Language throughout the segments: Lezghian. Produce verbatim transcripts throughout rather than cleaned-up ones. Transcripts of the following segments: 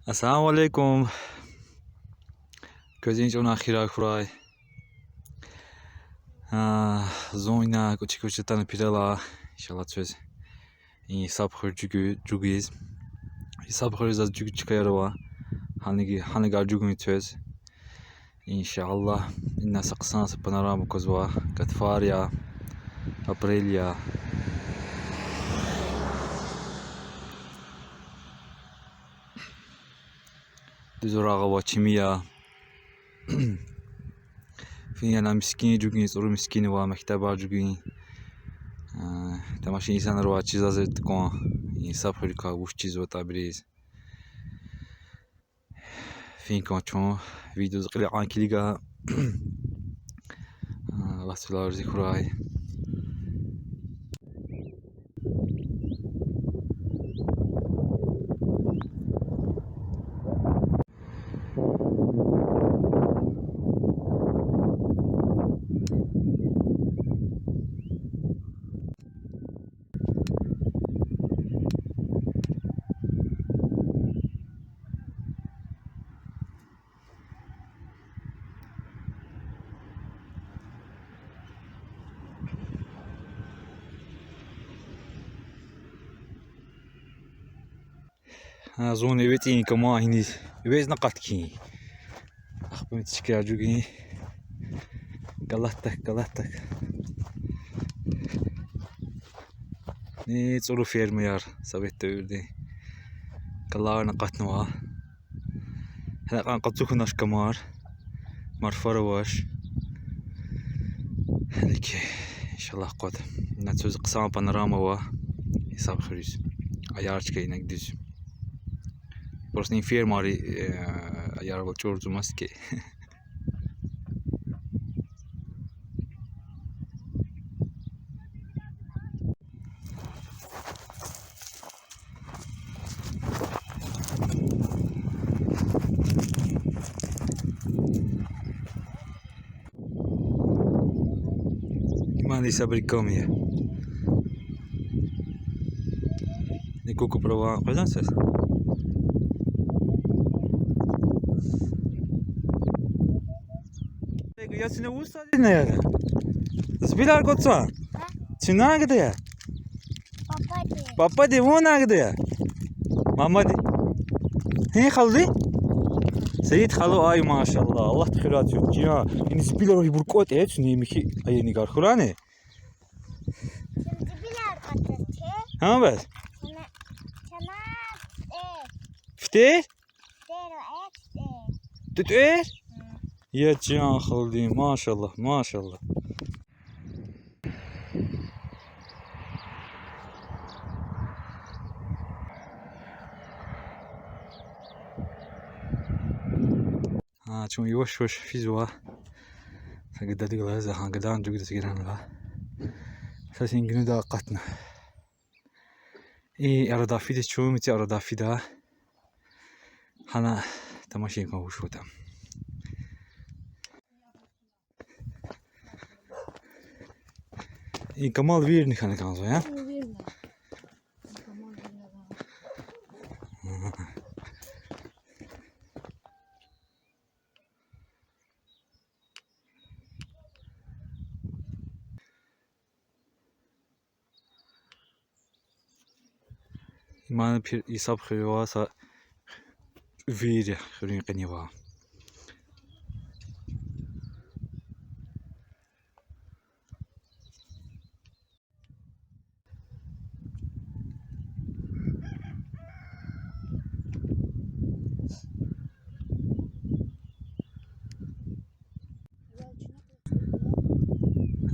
Ассаламу алейкум. Квез и чӀаван хийирар хьурай. А, зун ина кӀвачи-кӀвачи атана пирала, иншаллагь, квез и Исаб хуьр чӀугу-, чӀугуз. Исаб хуьруьз заз чӀугу чкаяр ава. Гьаниги, гьанигар чӀугун квез. Иншаллагь, ина са хъсан са панорама квазва, гатфар я, апрель я. Дуьз рагъ ава, чими я. Фин яна мискӀин чӀугун, цӀуру мискӀин ава, мектебар чӀугун. А, тамаша инсанар ава, чизвайди кван, Исаб хуьруькай вуч чизватӀа абуруз. Фин кван чун видеоз кьиле кьван килига. А, Аллагьди рази хьурай. Гьа, зун эвичӀин кама гьиниз. ЭвичӀна къаткин. Ахпа мичикар жугин. Галатдак, галатдак. Ни цӀуру фермаяр совет девирдин. Галарна къатнава. Гьакьван къацу хьанач камар. Марфар авач. Гьеле ки, иншаллагь, къад. Ина квез хъсан панорама ава. Исаб хуьруьз. Аяр чка инаг дуьз. Просто и фермари, э, аярвал чӀурзумаз ки. Иман Исабриком я. Никуку права, къвезва сес? Я чна уста дина я. Збилар гуцва. Чна гда я? Папади. Папади, вуна гда я? Мамади. Гьи халуди? Саид халу, ай, машаллагь. Аллагьди хуьрай чун. Чия, ин збилар ибур кӀватӀ эцни михьи аянигар хьурани? Чун збилар кӀватӀ эцни. Гьа, бес. Чна, чна, э. Фитер? Тер, э, тер. ТӀуьтӀуьр? Гьм. Я чан халудин, машаллагь, машаллагь. Гьа, чун яваш-яваш физва. Са гадади галаз, гьа гадани дугдаз гиранва. Са сингнуда акъатна. И арада фида чун, мици арада фида. Гьана тамашин кван вуч вута. И камал вирни хьана кӀанзава, я? Вирна. Камал вирна. Ага. Иман пир Исаб хуьряй са вири хуьруьн къенева.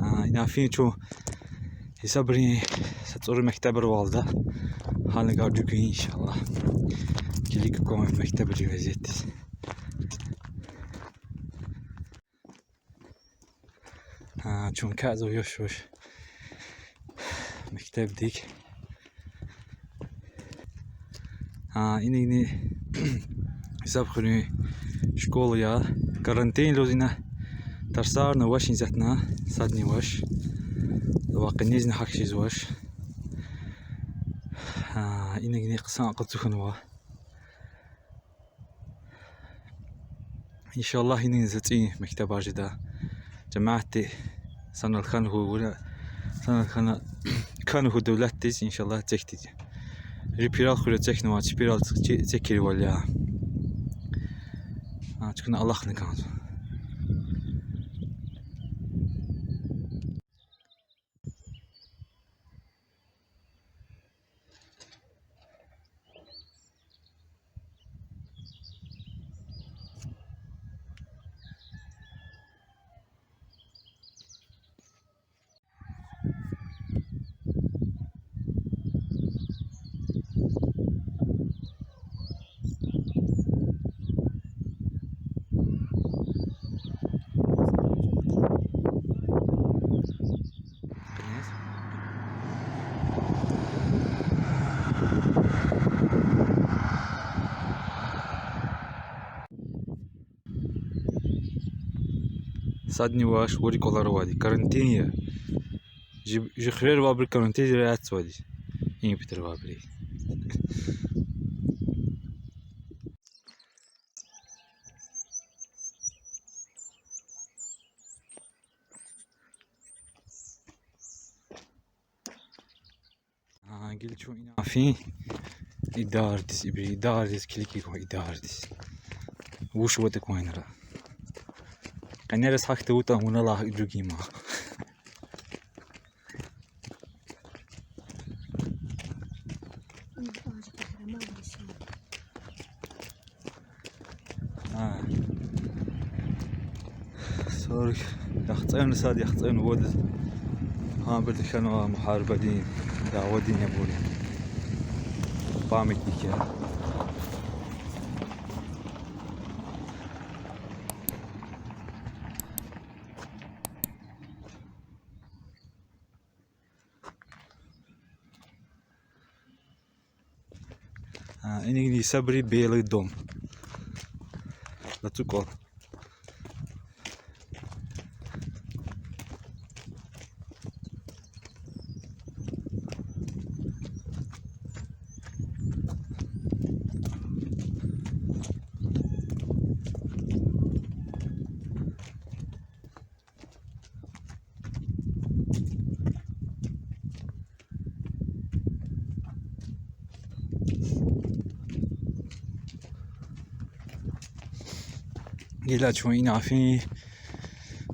А, ина фин чун Исабрин са цӀуру мектебралда. Гьанагар дуьгуьн, иншаллагь. Килиг кван мектебрин везетдиз. А, чун кязва юш-юш мектебдик. А, инигни Исаб хуьруьн школа я, карантин лугьуз ина, тарсарни авач, исятда садни авач. Ва къенизни гьахьзавач. А, инигни хъсан акъатзухьанва. Иншаллагь, инин за цӀийи мектебар жеда. Жемятди санал хьана хьуй, вуна санал хьана, кана хьуй девлетдиз, иншаллагь, цехтиди. Ри пирал хуьре цехнава, чи пирал ци-, цекирвал я. А, чукна алахъна кӀанзава. Садни вач, вири кӀвалера авайди. Карантин я. Жи, жи хуьрера авайбур карантинда яцзавайди. Им патара авайбур. А, гила чун ина фин Идардиз, ибур Идардиз, килигин кван Идардиз. Вуч аватӀа кван инра. Къенераз гьахьда вутӀан вуна лагь уьдуьгима. А. Сорок, яхцӀурни сад, яхцӀурни вад. Гьабуру хьанва мугьарибрин, давадин абур. Памятник я. А, инигни са бери Белый дом. Лацу кӀвал. Гила чун ина фин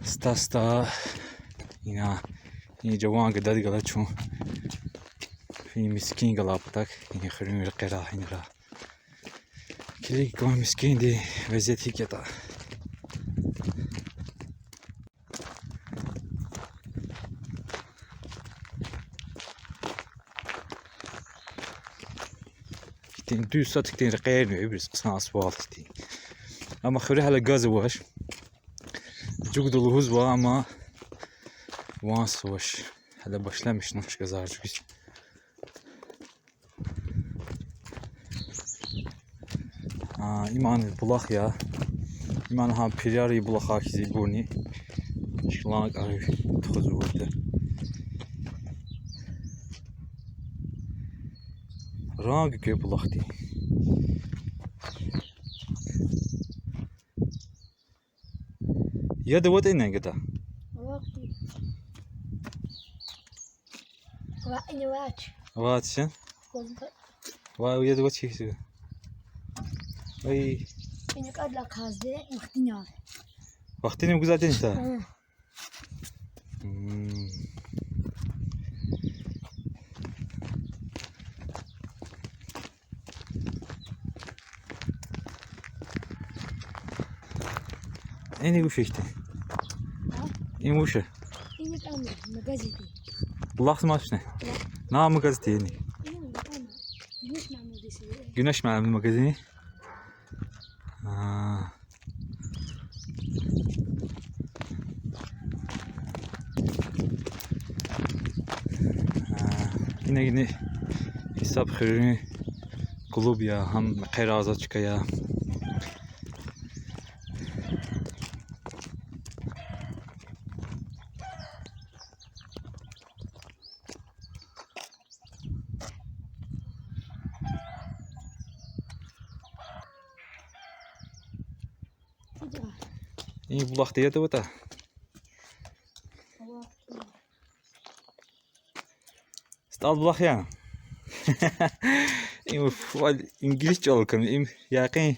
ста-ста, ина, и жаван гадади гала чун фин мискин гала патак, ина хуьруьн рекьера, инра. Килиг кван мискиндин везет гьикӀ ятӀа. Хьтин дуьз сад хьтин рекьерни ибуруз хъсан асфальт хьтин. Амма хуьре гьеле газ авач. Жугъда лугьузва, амма ванц авач. Гьеле башламишнач газар жугъиз. А, иман булах я. Иман гьа пирарин булахар хьиз ибурни. Шкьлан кӀари тухузвайди. Ранг квай булахди. Яд аватӀани гада? АватӀа. Ва ина вач. Вач, а? Ва яд авач хьи. Ай. Ина кӀадла кьазди, вахтини. Вахтини гузвайди я? Гьа. М. Ини вуч ихьтин? А? Ин вуч я? Ини там магазин. Булахзамаз чна? Булах. На магазин ини? Ини там. Гуьнеш муаллимдин магазин. А. А, ина гьина гьисаб хуьруьн клуб я, гьам мехъерар за чка я. Им булахда яд аватӀа? СтӀал булах я. Им ф-, ингилис чӀалал кана, им якъин.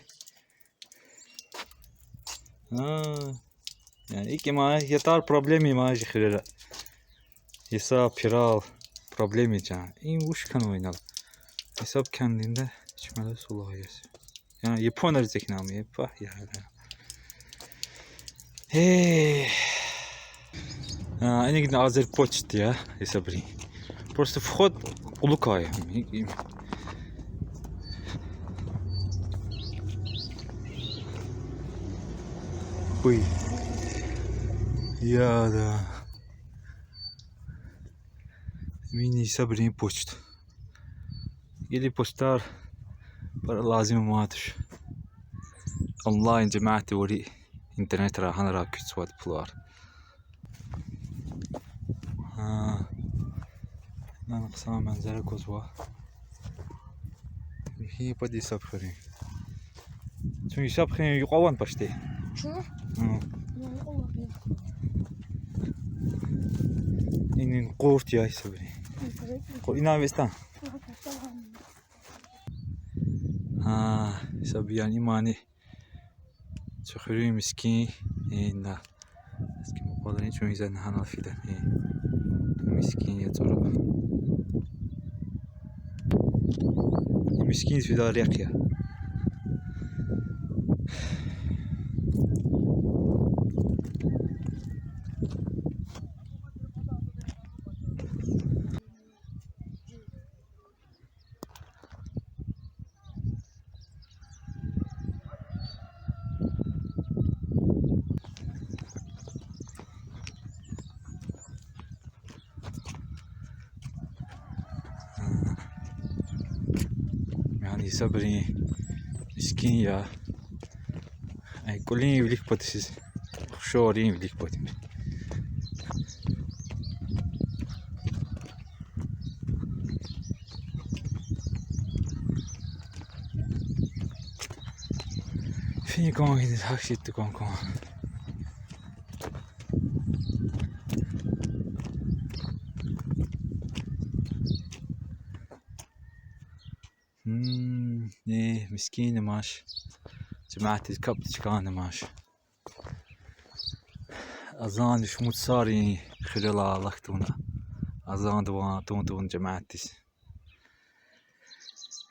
А, яни икӀ има ятар проблема има жи хуьрера. Гьисаб, пирал, проблема я чан. Им вуч хьанва инал? Гьисаб кӀанзава, чималас улай яз. Я, японриз экнами, я, пагь, я, я. Э. А, инигна Азерпочта я, гьисабрин. Просто вход кьулухъай я. Уй. Я, да. Мини гьисабрин почта. Или почтар пара лазим аматуш. Онлайн жемятди вири интернетра гьанра куьцвайди пулар. Гьа. Нана хъсан манзара кузва. Михьи пади гьисаб хуьруьн. Чун гьисаб хуьруьн юкьва авани пашти? Чун? Гьм. Ну, юкьва авай. Инин къурт я гьисабрин. Къу-, ина вестан. Гьа, гьисаб яни имани. Чи хуьруьн мискин, э, на. Мискин мукьвалрин чун иза нагьанал фида, э. Мискин я цӀуру. Мискин фида рехъ я. Яни гьисабрин мискин я. Ай, кӀвалин вилик патисиз. Хушарин вилик патин. Фин кӀан гьиниз гьахьтин кӀан кӀан. Гьм, э, мискин амач. Жемятдиз капӀ чкӀана амач. Азан шумуд сарин хуьрел алахъ тавуна. Азан тавун, тавун жемятдиз.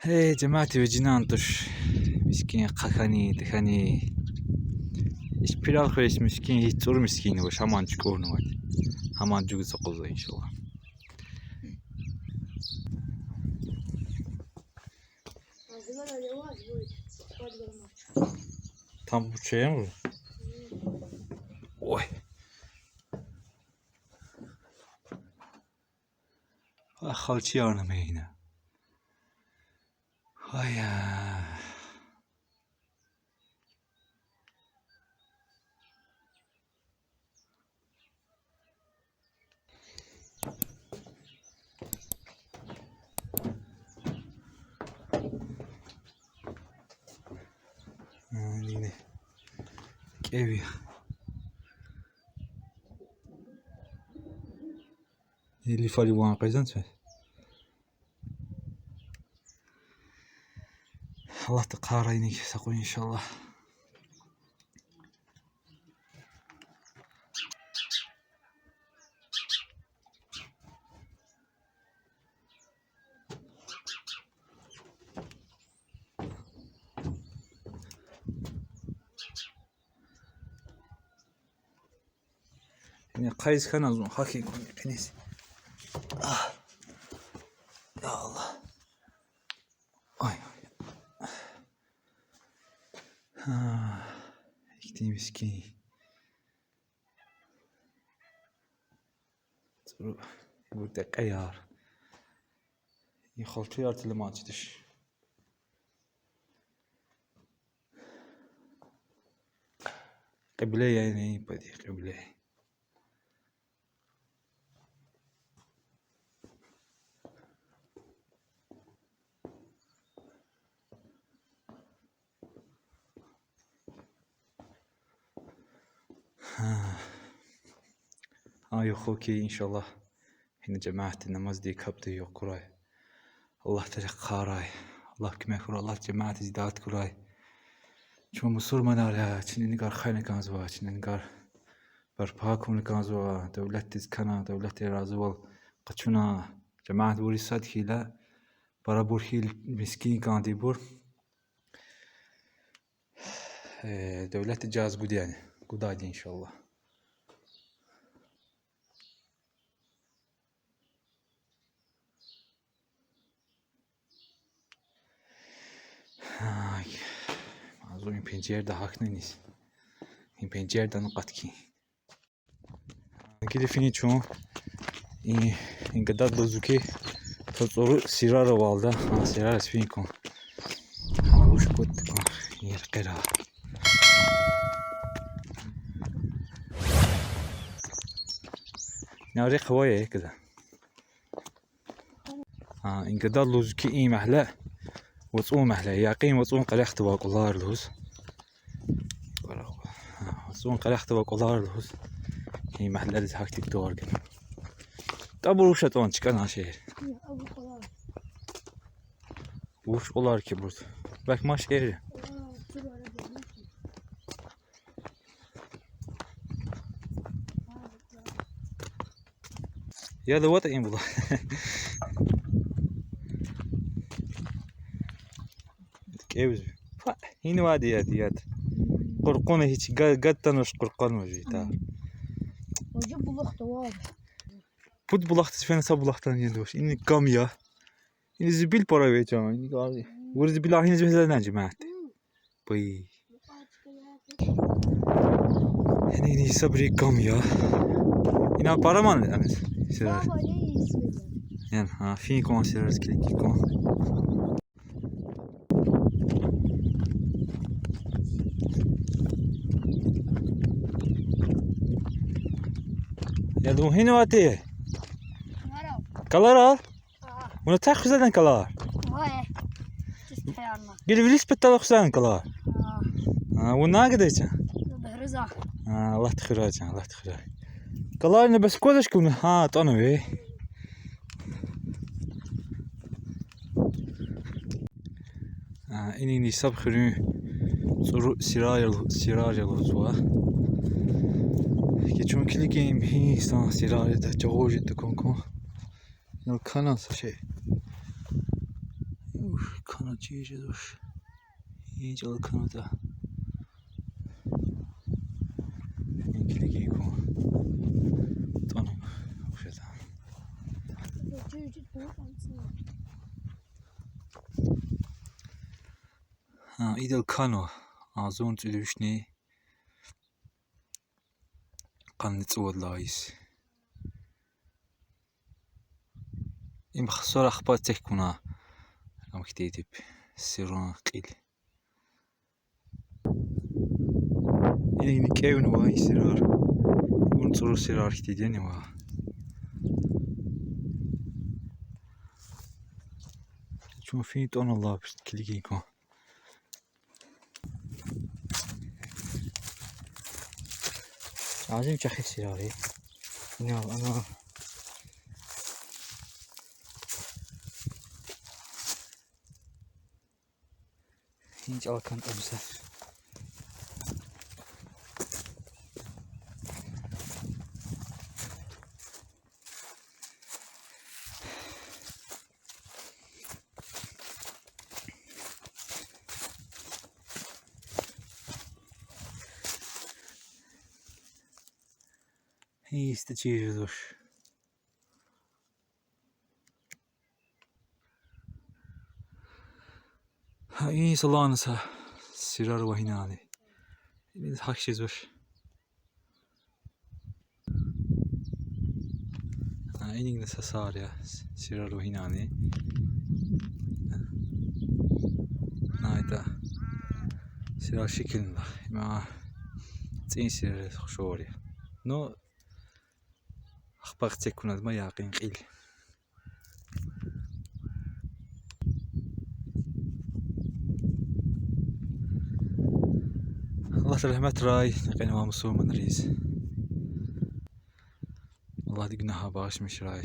Гьей, жемятди вежинан туш. Мискин хъхьани, тахьани. Иш пирал хуьре мискин, гьич цӀуру мискин авач, гьаман чукӀурнавайди. Гьаман жугъуз акъузва, иншаллагь. Там бу чейм? Ой. А, халчи ярна мейна. Ай я. М, ина. КӀеви. Или фари ван къвезан це. Аллагьди къарайни са къуй, иншаллагь. Ина къайиз хьана зун, гьахьин куни къиниз. А. Я Аллагь. Ай, ай. А, ихьтин мискин. ЦӀуру, ибур текьеяр. И халчияр тилман чидиш. Кьибле яни, пади кьибле. Гьа. А юху хьи, иншаллагь, гьина жемятди намазди капӀда югъ хьурай. Аллагь тахьурай. Аллагь куьмек хьурай, Аллагь жемятдиз идат хьурай. Чун мусурманар я, чна инагар хайна кӀанзава, чна инагар барпа хьана кӀанзава, девлетдиз кана, девлетдин разивал къачуна, жемят вири сад хьайила, парабур хьайила мискӀин кӀандайбур. Э, девлетди жаз гудай, гудайди, иншаллагь. Ай, ма зун и пенжерда гьахьна иниз. И пенжердани акъат хьи. Гила фин чун и, и гада лугьузва хьи, цӀуру сирар авалда, гьа сирариз фин кван. Гьа вуч кӀватӀ кван, и рекьера. Ина рехъ авай гада. А, и гада лугьузва хьи, и магьле вацӀун магьле, якьин вацӀун къерехдавай кӀвалер лугьуз. А, вацӀун къерехдавай кӀвалер лугьуз. И магьледиз гьахьтин тӀвар гана. ТӀабур вуч атӀан чкӀана шегьер. Вуч кӀвалер хьи бурз. Бек машгьур я. Яд аватӀа им булах. КӀевзава. Фа, инвайди яд, яд. Къуркъуна гьич га-, гад атанвач, къуркъанвач жеда. Пуд булахдиз фена са булахдани яд авач. Ина кам я. Ина зибил пара ве чан. Ина гьа-, вури зибил гьиниз вегьезна жемятди. Пуй. Ина, ина гьисабри кам я. Ина пара ман аниз. Сирар. Ян, гьа, фин кван сирар, килигин кван. Яд, вун гьинаватӀи? Каларал? Вуна тахъ хуьзвайди калар? Гила велосипеддал хуьзвайди калар? А, вун на гадай чан? А, Аллагь тахьурай чан, Аллагь тахьурай. Каларни бес квазашкуна, гьа, тӀана ве. А, инин Нисаб хуьруьн цӀуру сирар я лу-, сирар я лугьузва. Ки чун килигин, им гьи йисан сирар ятӀа, жагъур жеда тукӀун кван. Инал кана са шей. Ух, кана чир жезвач. Гьи чӀал канатӀа. Ин килигин кван. ТӀана ухшата. Гьа, идал канва, агъзурни цӀуд вишни къанни цӀувад лагьай йис. Им хсар ахпа эцигна, ам хьтин тип сиран кьил. Ина, ина кӀевнавай сирар. Вун цӀуру сирар хьтинди яни ва. Чун фин тӀана лап килигин кван. Азим чӀехи сирар я. Ина, ана. Гьи чӀал кана абза. Гьи йисди чир жезвач. Гьа, и салан са сирар ва гьинани. Иниз гьахь жезвач. Гьа, инигна са сар я, сирар ва гьинани. Гьа, ида сирар шикилна. Има цӀийи сирар хушур я. Ну, ахпа эцигна ама якъин кьил. Аллагьди рагьметрай кьенвай мусурманриз. Аллагьди гунагьар багъишмишрай.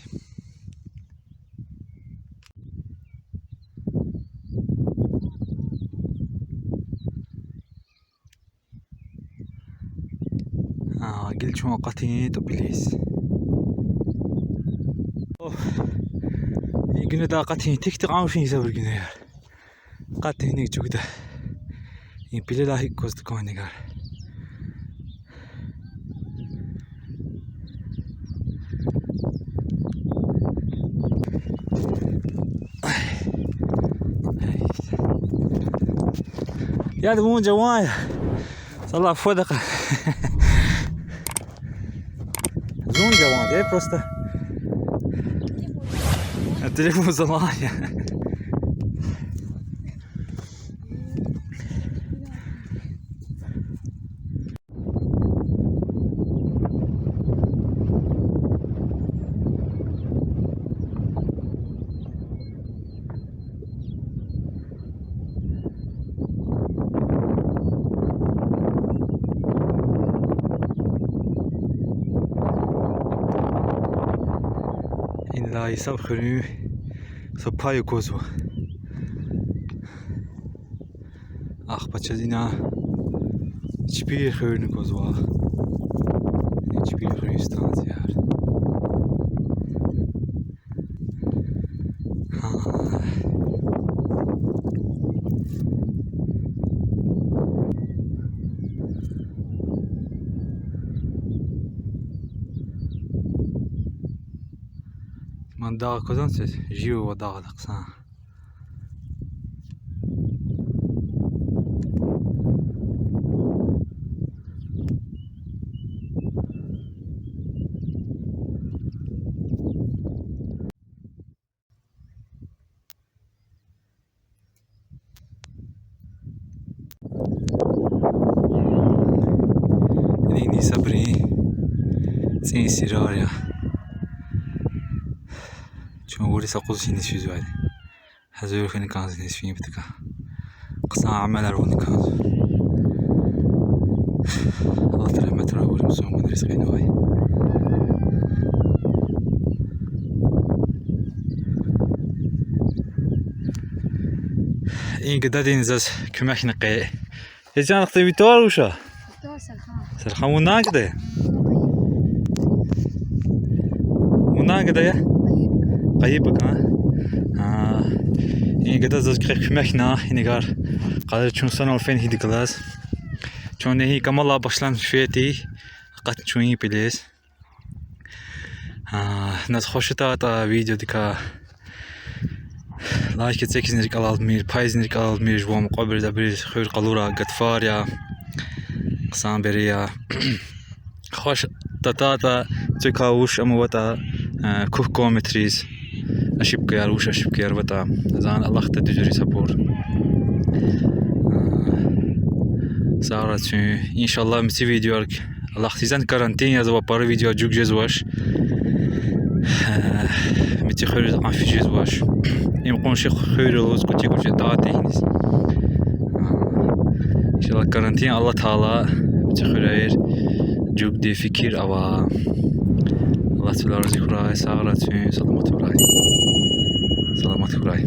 А, гила чун акъатин ТӀупӀилиз. О, и гуьнеда акъатин тик-тик кьамфин исабур гуьнеяр. Акъатин иник чугда. И пелелай гьикӀ кваз тукӀван инагар. Яд вун жаван я. Сала фода кьа. Зун жаван я просто. А, телефон залан я. Инлай са хуьруьн са пай аквазва. Ахпа чаз ина чпин хуьруьн аквазва. Чпин хуьруьн станцияр. Гьа. Ман дагъ аквазва, жив ава дагъда хъсан. Инагни сабурун цӀийи сирар я. Чун вири са къуз хьиниз физвайди. Гьазур хьана кӀанзава иниз фин патал. Хъсан амалар авуна кӀанзава. Аллагьди рагьметрай вири мусурманриз къенвай. И гададин заз куьмекна къе. Эцянахъ це витар уша? Витар Сархан. Сархан, вуна гада я? Вуна гада я? Къайибак. Къайибак, а? А, и гада заз къе куьмекна, инагар. Къалур чун санал фена гьидигалаз. Чун нехи камала башламишвейди, акъатна чун и пелез. А, наз хуш атайтӀа видеодикай лайк эцигиз рикӀелай алудмир, пайзни рикӀелай алудмир, жуван мукьвабуруз, абуруз хуьр къалура, гатфар я, хъсан бери я. Хуш атайтӀа, цуькай вуш амайватӀа, а, куь комментарийриз, ошибкаяр, вуш ошибкаяр аватӀа, зани Аллагьди дуьзуьриз гьабур. А, сагърай куьн. Иншаллагь, мици видеояр Аллагьди заз карантин язава, пара видео жугъ жезвач. Мици хуьруьз кьван физ жезвач. Им къунши хуьр я лугьуз кӀвачи-кӀвачи тӀа тийиниз. Иншаллагь, карантин алатайла, мици хуьрер жугъди фикир ава. Аллагьди вилерал рази хьурай, сагърай куьн, саламат хьурай. Саламат хьурай.